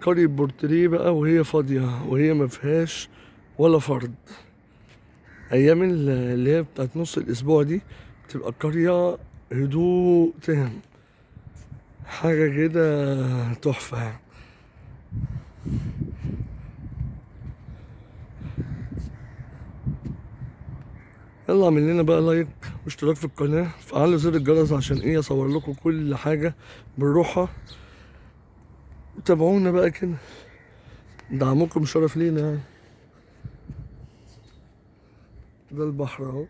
قرية بورتريه بقى وهي فاضية وهي ما فيهاش ولا فرد. ايام اللي هي بتاعت نص الاسبوع دي بتبقى القرية هدوء تام، حاجة كده تحفة يعني. يلا اعمل لنا بقى لايك واشتراك في القناة، فعلوا زر الجرس عشان ايه اصور لكم كل حاجة بنروحها. تابعونا بقى كده، دعمكم شرف لينا يعني. ده البحر اهو،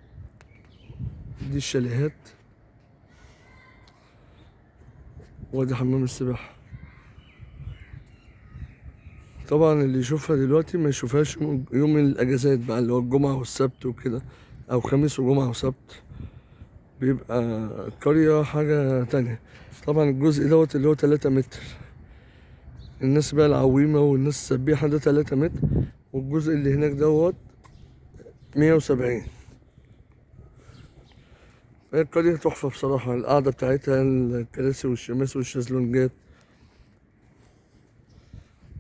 دي الشاليهات، وادي حمام السباحة. طبعا اللي يشوفها دلوقتي ما يشوفهاش يوم الاجازات بقى اللي هو الجمعة والسبت وكده، او خميس وجمعة وسبت، بيبقى القرية حاجة تانية. طبعا الجزء دوت اللي هو 3 متر، الناس بقى العويمة والناس السبيحة ده 3 متر، والجزء اللي هناك دوت 170. فهي القرية تحفة بصراحة، القعدة بتاعتها، الكراسي والشماس والشازلونجات،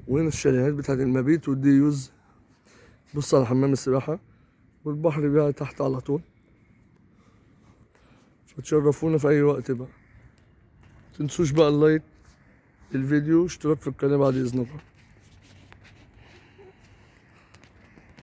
وهنا الشاليهات بتاعت المبيت والديوز. بص على حمام السباحة، والبحر بقى تحت على طول. فتشرفونا في أي وقت بقى. متنسوش بقى اللايك للفيديو، اشتراك في القناة بعد إذنكم.